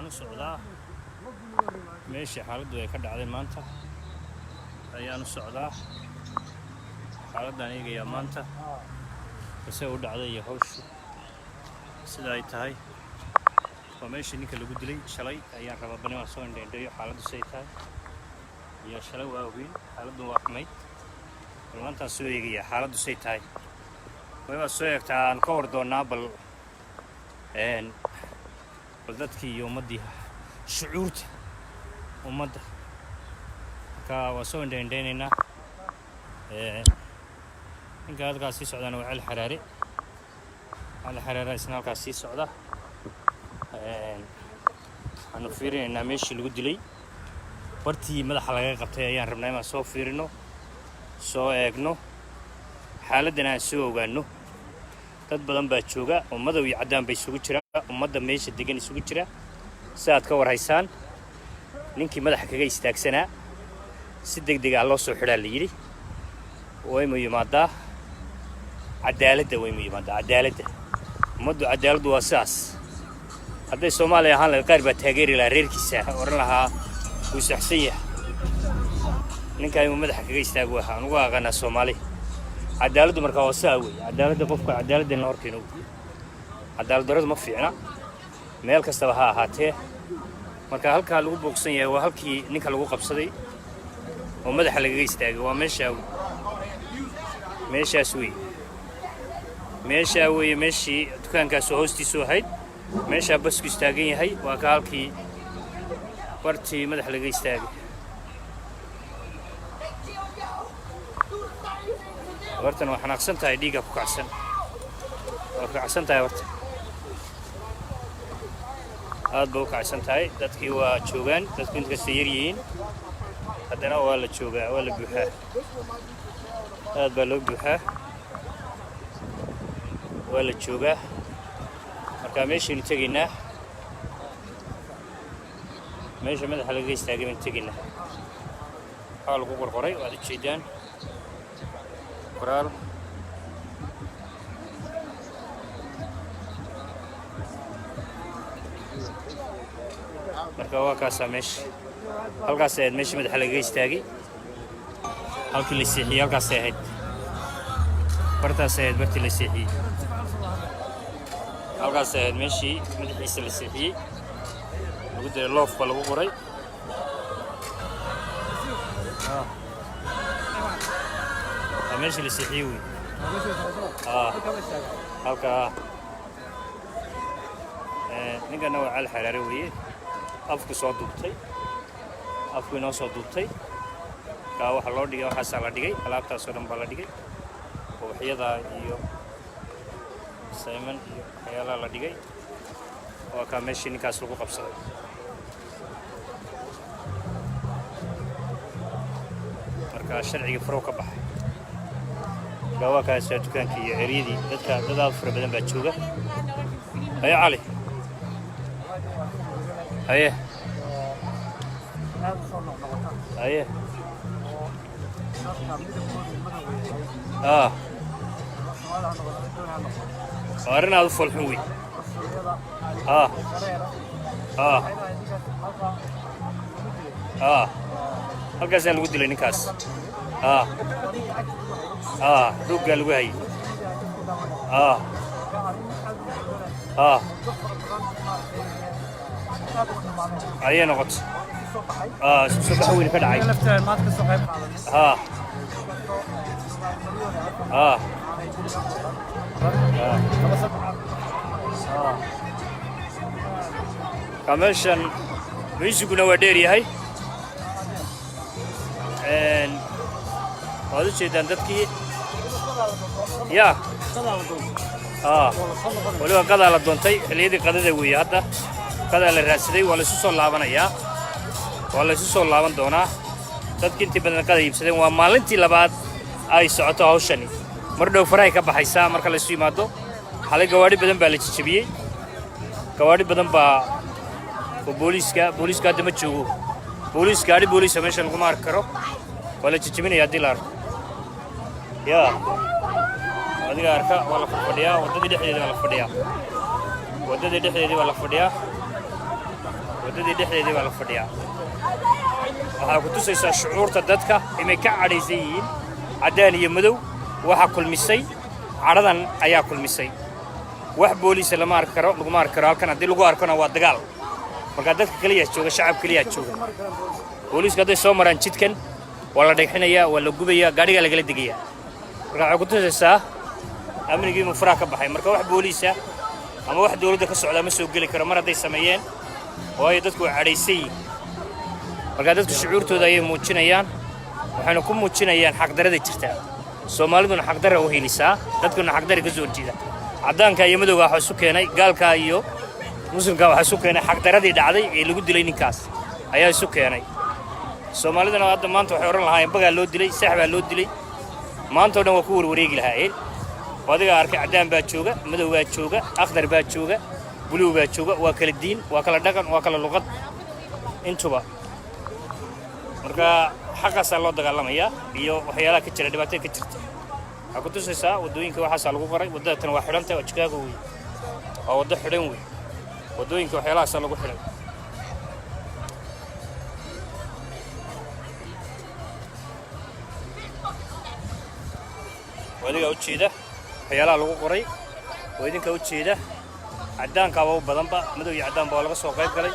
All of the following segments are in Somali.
Waxaan u socdaa meeshii xaaladdu ay ka dhacday maanta ayaan u socdaa. Xaaladdan eegayaa maanta base u dhacday iyo hawshu sida ay tahay. Waa meeshii ninka lagu dilay shalay ayaan rabaa bani waan soo indhaindhayo xaaladdu siday tahay. Iyo shalay waa ogeyn, xaaladdu waa xumayd, bal maantaan soo eegayaa xaaladdu siday tahay. Waa soo eegtaa, aan ka war doonaa bal dadkii iyo ummaddii, shucuurta ummadda. Marka waa soo indhaindhaynaynaa. Ninka halkaas sii socdaana waa Cali Xaraare. Cali Xaraare isna halkaas sii socda. Waxaanu fiirinaynaa meeshii lagu dilay, bartii madaxa laga qabtay ayaan rabnaa inaan soo fiirino, soo eegno, xaaladdan aan soo ogaano. Dad badan baa jooga oo madow iyo caddaan ba isugu jira, ummadda meesha degan isugu jira. Si aad ka war haysaan, ninkii madaxa kaga istaagsanaa si deg deg ah loo soo xidhaa la yidhi. Waymu yimaadaa cadaaladda, waymu yimaadaa cadaaladda ummaddu. Cadaaladdu waa sidaas. Hadday Soomaaliya ahaan lahayd, qaar baa taageeri lahaa reerkiisa, odhan lahaa wuu saxsan yahay ninkaa inuu madaxa kaga istaago. Waxaan ugu aqaanaa Soomaali cadaaladdu. Markaa waa sidaa weeye cadaaladda. Qofka cadaaladda in la horkeeno wey. Cadaalad darradu ma fiicna, meel kastaba ha ahaatee. Marka halkaa lagu booqsan yahay waa halkii ninka lagu qabsaday oo madaxa lagaga istaagay. Waa meeshaa, meeshaas weeye, meeshaa weeye, meeshii dukaankaasoo hoostiisu ahayd, meeshaa basku istaagan yahay. Waa ka halkii bartii madaxa laga istaagay. Hortan waa xanaaqsan tahay, dhiigga ku kacsan, waa kacsan tahay horta, aad ba u kacsan tahay. Dadkii waa joogaan, dadku inkasta yar yihiin haddana waa la joogaa, waa la buuxaa, aad baa loo buuxaa, waa la joogaa. Marka meeshaynu tegaynaa, meesha madaxa lagaga istaagay baynu tegaynaa. Waxaa lagu qorqoray waad ujeedaan, qoraal. Marka waa kaasaa meesha, halkaas ahayd meeshii madaxa lagaga istaagay, halkii la seexiyey halkaasay ahayd, bartaasay ahayd bartii la seexiyey, halkaasay ahayd meeshii madaxiisa la seexiyey, lagu diray. Loof ba lagu qoray. Waa meeshii la seexiyey wey. Halkaa ninkana waa Cali Xaraare weeye. Afku soo duubtay, afku inoo soo duubtay. Kaa waxaa loo dhigay, waxaasaa la dhigay, alaabtaasoo dhan baa la dhigay, ubaxyadaa iyo sayman iyo waxyaalaha la dhigay. Waa kaa meeshii ninkaas lagu qabsaday. Marka sharcigii farow ka baxay. Marka waa kaasaa dukaankii iyo eryadii dadka. Dad aad u fara badan baa jooga. Haye Cali, haye. Aad u soo noqnoqota Haye. oo dadka midabkoodu madow yahay, Soomaalida ha noqdo, doon ha noqdo. Waa arrin aad u foolxun wey. Cunsuriyada shareera waxay tahay ninkaas halkaa lagu dilay. Halkaasaa lagu dilay ninkaas. Wadadii cagta lagu hayay, Rooggaa lagu hayay. Social media dadku daawanaya. Marka arrin aad u murugo dad fara badan maaragtay aad uga xumaadeen Ayay noqotay. oo isu soo baxay. Isu soo bax weyn ka dhacay. Lafteeda maanta ka soo qayb qaadanay, inkastoo Soomaali aanay guriga muuqan laba saddex. Ka meeshan miisiguna waa dheer yahay. Waad u jeedaan dadkii ya. Weliba qadaa la doontay, xilliyadii qadada weeye hadda. Qadaa la raadsaday, waa laysu soo laabanayaa, waa laysu soo laaban doonaa. Dadki intii badan qada iibsadeen. Waa maalintii labaad ay socoto hawshani. Mar dhow farahay ka baxaysaa marka laysu yimaado. Xalay gawaadhi badan baa la jejebiyey, gawaadhi badan baa oo booliiska. Booliiska hadda ma joogo, booliis, gaadhi booliisa meesha laguma arki karo. Waa la jejebinaya haddii la arko. Yaa adiga arka, waa la fadhiyaa waddadii dhexdeeda, waa la fadhiyaa waddadii dhexdeedii, waa la fadhiyaa. Waddadii dhexdeedii baa la fadhiyaa. Waxaa ku tusaysaa shucuurta dadka inay ka cadhaysan yihiin. Caddaan iyo madow waxa kulmisay cadhadan ayaa kulmisay. Wax booliisa lama arki karo, laguma arki karo halkan. Haddii lagu arkona, waa dagaal. Markaa dadka keliyaa jooga, shacab keliyaa jooga. Booliisku hadday soo maraan jidkan, waa la dhagxinayaa, waa la gubayaa, gaadhigaa lagala degayaa. Marka waxay ku tusaysaa amnigii inuu faraha ka baxay. Marka wax booliisa ama wax dowladda ka socdaa ma soo geli karo mar hadday sameeyeen, waayo dadku waa cadhaysan yihiin. Markaa dadku shucuurtooda ayay muujinayaan, waxayna ku muujinayaan xaqdarrada jirta. Soomaaliduna xaqdarra u helisaa, dadkuna xaqdarra ka soo horjeeda. Caddaanka iyo madowga waxaa isu keenay, gaalka iyo muslimka waxaa isu keenay xaqdarradii dhacday ee lagu dilay ninkaas ayaa isu keenay. Soomaaliduna hadda maanta waxay odhan lahaayeen, bagaa loo dilay, sax baa loo dilay. Maanta o dhan waa ku warwareegi lahaayeen. Oo adigaa arkay, caddaan baa jooga, madow baa jooga, akhdar baa jooga, buluug baa jooga. Waa kala diin, waa kala dhaqan, waa kala luqad intuba. Marka xaqaasaa loo dagaalamayaa iyo waxyaalaha ka jira, dhibaatada ka jirta. Waxaa ku tusaysaa waddooyinka waxaasaa lagu qoray. Waddada tan waa xidhan tahay, waa Chicago wey, waa waddo xidhan wey. Waddooyinka waxyaalahaasaa lagu xidhay. Waa adigaa u jeeda waxyaalaha lagu qoray, waa idinkaa u jeeda. Caddaankaaba u badanba, madow iyo caddaanba waa laga soo qayb galay.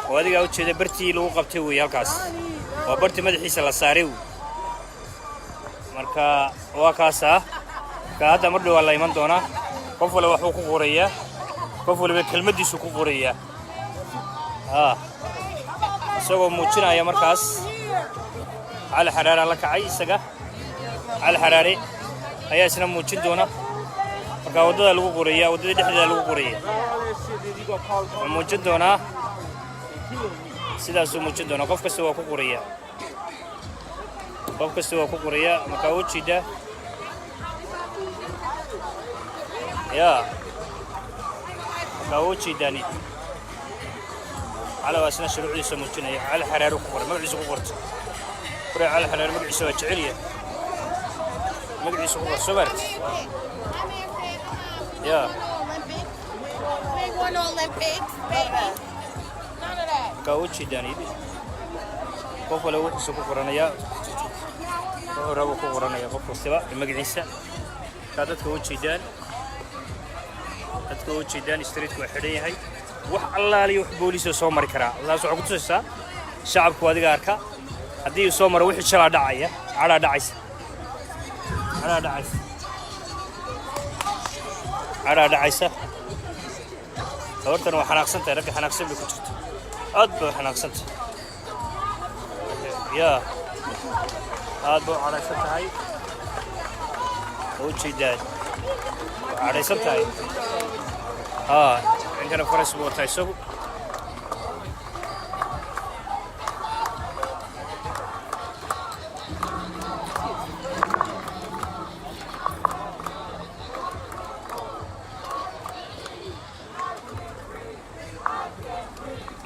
Oo adigaa u jeeda, bartii lagu qabtay wey halkaas, waa bartii madaxiisa la saaray wey. Marka waa kaasaa. Marka hadda mar dhow waa la iman doonaa. Qof waliba waxbuu ku qorayaa, qof waliba kelmaddiisu ku qorayaa, isagoo muujinaya. Markaas Cali Xaraaraa la kacay isaga, Cali Xaraare ayaa isna muujin doona. Marka waddada lagu qoraya, waddada dhexdeeda lagu qoraya, wuxuu muujin doonaa, sidaasuu muujin doonaa. Qof kasta waa ku qoraya, qof kasta waa ku qoraya. Markaa ujeeda ya, markaa ujeedaani Cali waa isna shuruucdiisa muujinaya. Cali Xaraaru ku qoray, magaciisa ku qorta. Qoray Cali Xaraare, magaciisa waa jecel yahay, magaciisa ku qor. Soo maarti ya. We ain't going to Olympics, baby. None of that. Markaa ujeedaan qof wale wixiisa ku qoranaya, wuxuu rabo ku qoranaya qof kastaba magaciisa. Markaa dadka ujeedaan, dadka ujeedaan, streetka waa xidhan yahay. Wax allaaliyo wax booliisoo soo mari karaa. Taas waxaa ku tusaysaa shacabku, adiga arka, haddii uu soo maro wixii shalaa dhacaya, cadhaa dhacaysa, cadhaa dhacaysa, cadhaa dhacaysa. Gabartan waa xanaaqsan tahay, ragga xanaaqsan bay ku jirto, aad bay u xanaaqsan tahay yaa, aad bay u cadhaysan tahay. Oo ujeedaan, waa cadhaysan tahay. Haa, ninkana faras buu wataa isagu.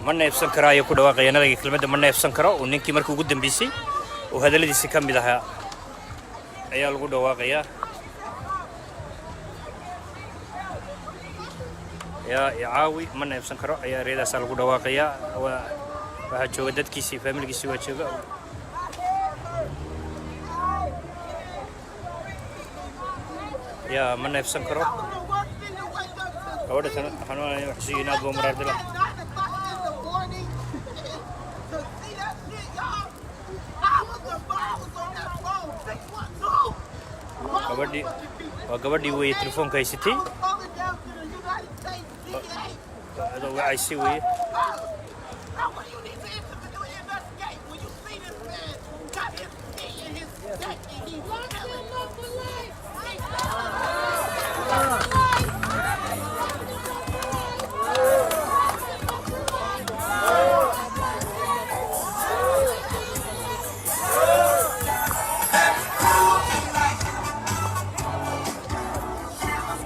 Ma neebsan karo ayuu ku dhawaaqaya nadaga kelmadda "ma neebsan karo" uu ninkii markii ugu dambeysay oo hadalladiisi ka mid ahaa ayaa lagu dhawaaqayaa. Yaa icaawi, ma neebsan karo ayaa ereyadaasaa lagu dhawaaqayaa. Waa waxaa jooga dadkiisii, faamilgiisii waa jooga. Yaa ma neebsan karo. Gabadha tan xanuunaya wax sheegin, aad buu maraar dila. To see that shit, y'all. I was the I was on that phone. 612. Gabadhii waa gabadhii weeye telefoonka haysatay. I was calling down to the United States DA. Adoo wacaysi weeye. Now, what do you need to individually investigate when you see this man got his knee in his neck and he's Lock killing? them up for life. Lock them up for life. Lock them up for life.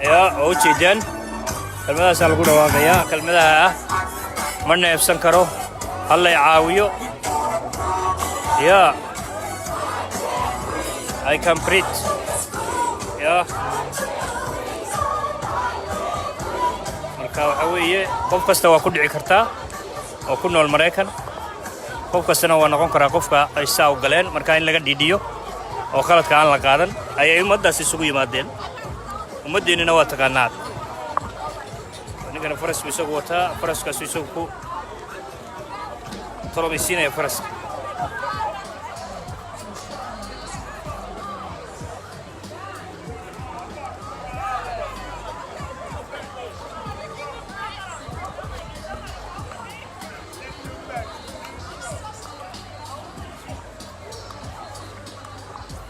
Yaa oo ujeedaan, kelmadahaasaa lagu dhawaaqayaa, kelmadaha ah "ma neebsan karo", "hallay caawiyo", yaa "I can breathe". Yaa, marka waxaa weeye qof kasta waa ku dhici kartaa. Oo ku nool Maraykan, qof kastana waa noqon karaa qofka ay saa u galeen. Marka in laga dhiidhiyo oo qaladka aan la qaadan ayay ummaddaas isugu yimaadeen. Ummaddeennina waa taqaanaa. Ninkana faras buu isagu wataa, faraskaasu isagu ku tolobaysiinaya faraska.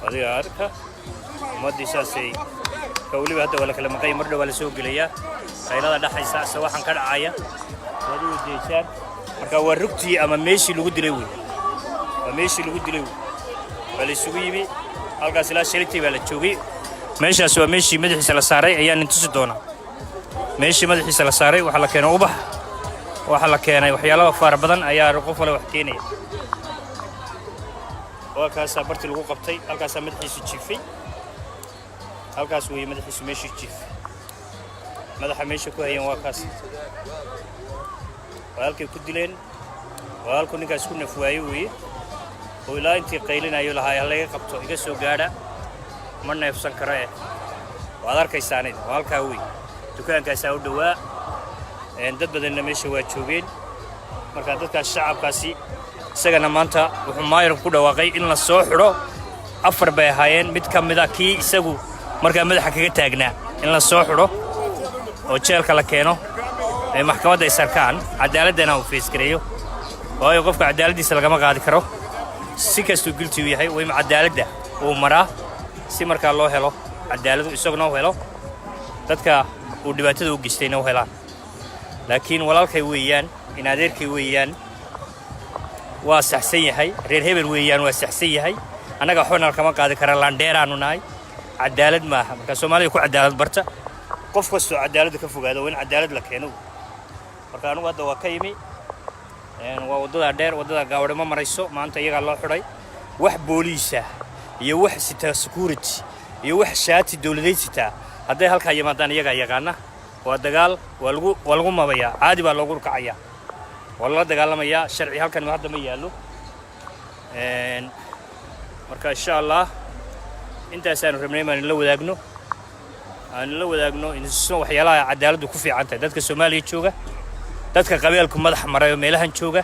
Adiga arka, ummaddii saasay ka. Weliba hadda waa la kala maqanya, mar dhow waa la soo gelayaa. Qaylada dhaxaysa ase waxaan ka dhacaya waad u wajeysaan. Marka waa rugtii ama meeshii lagu dilay wey, waa meeshii lagu dilay wey. Waa la isugu yimi halkaas, ilaa shalitii baa la joogay. Meeshaas waa meeshii madaxiisa la saaray, ayaa nin tusi doonaa meeshii madaxiisa la saaray. Waxaa la keenay ubax, waxaa la keenay waxyaalaha fara badan ayaa qof wale wax keenaya. Waa kaasaa bartii lagu qabtay, halkaasaa madaxiisu jiifay, halkaas weeye madaxiisu meeshuu jiifay, madaxa meesha ku hayeen waa kaas, waa halkay ku dileen, waa halkuu ninkaas ku naf waaye weeye, oo ilaa intii qaylinayo lahaa, "Halaga qabto, iga soo gaadha, ma neefsan karo." Eh, waad arkaysaanid, waa halkaa wey. Dukaankaasaa u dhowaa, dad badanna meesha waa joogeen. Marka dadkaas shacabkaasi isagana maanta wuxuu maayarku ku dhawaaqay in la soo xidho. Afar bay ahaayeen, mid ka mida kii isagu markaa madaxa kaga taagnaa in la soo xidho oo jeelka la keeno, ee maxkamadda is arkaan, cadaaladdana uu face gareeyo, waayo qofka cadaaladdiisa lagama qaadi karo. Si kastuu guilty u yahay, waa in cadaaladda uu maraa, si markaa loo helo cadaaladu, isaguna u helo, dadka uu dhibaatada u geystayna u helaan. Laakiin walaalkay weeyaan, in adeerkay weeyaan, waa saxsan yahay. Reer hebel weeyaan, waa saxsan yahay. Annaga waxba nal kama qaadi kara, laandheeraanu nahay. Cadaalad maaha. Marka Soomaalida ku cadaalad barta. Qof kastoo cadaaladda ka fogaado, waa in cadaalad la keeno. Marka anigu hadda waa ka yimi, waa waddada dheer, waddada gaawdhe ma marayso. Maanta iyagaa loo xidhay. Wax booliisa iyo wax sitaa security iyo wax shaati dowladeyd sitaa hadday halkaa yimaadaan, iyagaa yaqaana, waa dagaal, waa lagu mabayaa, caadi baa loogu kacayaa, waa lala dagaalamayaa. Sharci halkan hadda ma yaallo. Marka insha Allah intaasaanu rabnay baan la wadaagno, aan la wadaagno insisto waxyaalaha cadaaladdu ku fiican tahay. Dadka Soomaaliya jooga, dadka qabeelku madax maray oo meelahan jooga,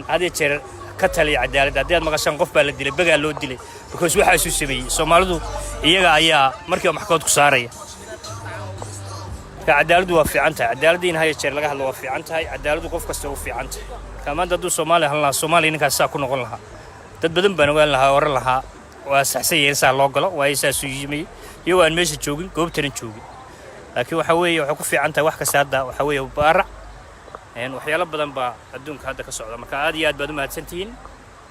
had iyo jeer ka taliya cadaaladda. Haddii aad maqashaan qof baa la dilay, bagaa loo dilay because waxaasuu sameeyey, Soomaalidu iyaga ayaa markiiba maxkamad ku saaraya. Marka cadaaladdu waa fiican tahay. Cadaaladda in had iyo jeer laga hadlo waa fiican tahay. Cadaaladdu qof kasta u fiican tahay. Marka maanta hadduu Soomaaliya ahaan lahaa, Soomaaliya ninkaas saa ku noqon lahaa, dad badan baan ogaan lahaa, oran lahaa waa saxsan yahay in saa loo galo, waayo saasuu yimay, iyagoo aan meesha joogin, goobtana joogin. Laakiin waxa weeye, waxay ku fiican tahay wax kasta hadda waxa weeye baarac, waxyaalo badan baa adduunka hadda ka socda. Marka aad iyo aad baad u mahadsantihiin.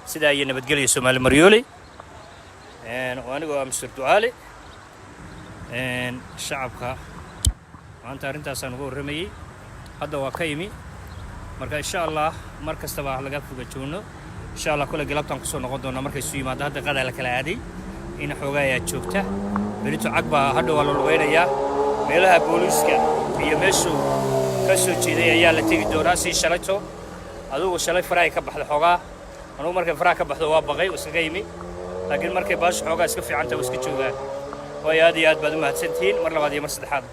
Sidaa iyo nabadgelya. Soomaali Maryooley oo anigoo ah Mister Ducaale. Shacabka maanta arrintaasaan uga warramayey. Hadda waa ka imi. Marka insha Allah mar kastaba ha laga foga joogno. Insha Allah kole galabtaan kusoo noqon doonaa markay isu yimaado. Hadda qadaa la kala aaday in xoogaa ayaa joogta. Berito cag baa hadhow waa la lugaynayaa. Meelaha booliiska iyo meeshuu ka soo jeeday ayaa la tegi doonaa. Sii shalayto adugu shalay farahay ka baxda xoogaa. Anugu markay faraha ka baxdo waa baqay oo iskaga yimi, laakiin markay baasha xoogaa iska fiican tahay waa iska joogaan. Waayo aad iyo aad baad u mahadsantihiin mar labaad iyo mar saddexaad.